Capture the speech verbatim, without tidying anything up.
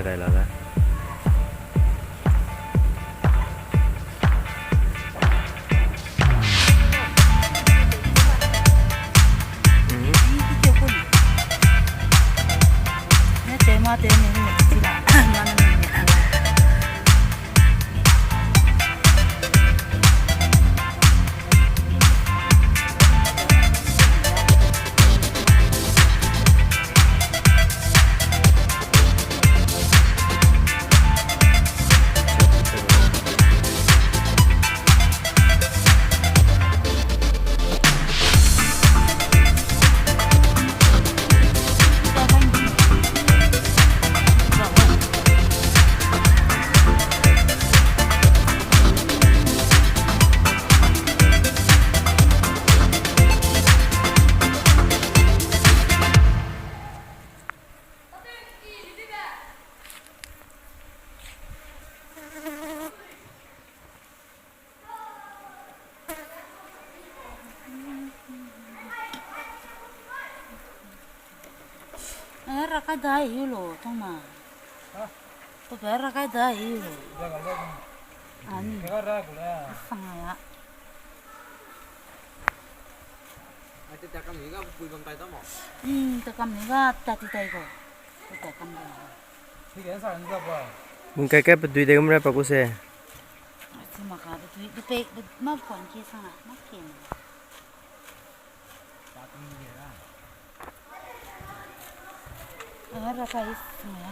Dai la da. Eh, rakai da hiu lo, tong ma. Ha? Ko be rakai da hiu lo. Rakai da. Ani. Rakai da ku le. Sang ya. Ai, te takam ni ga pui bam tai ta mo? Hmm, takam ni ga ta ti tai ko. Te takam da. Bung kai kai pe dui de gum ra pa ku se. Asi ma ka pe dui, de pe, de ma puan ki sang a, ma ki ma. Ah, rakai sang ya.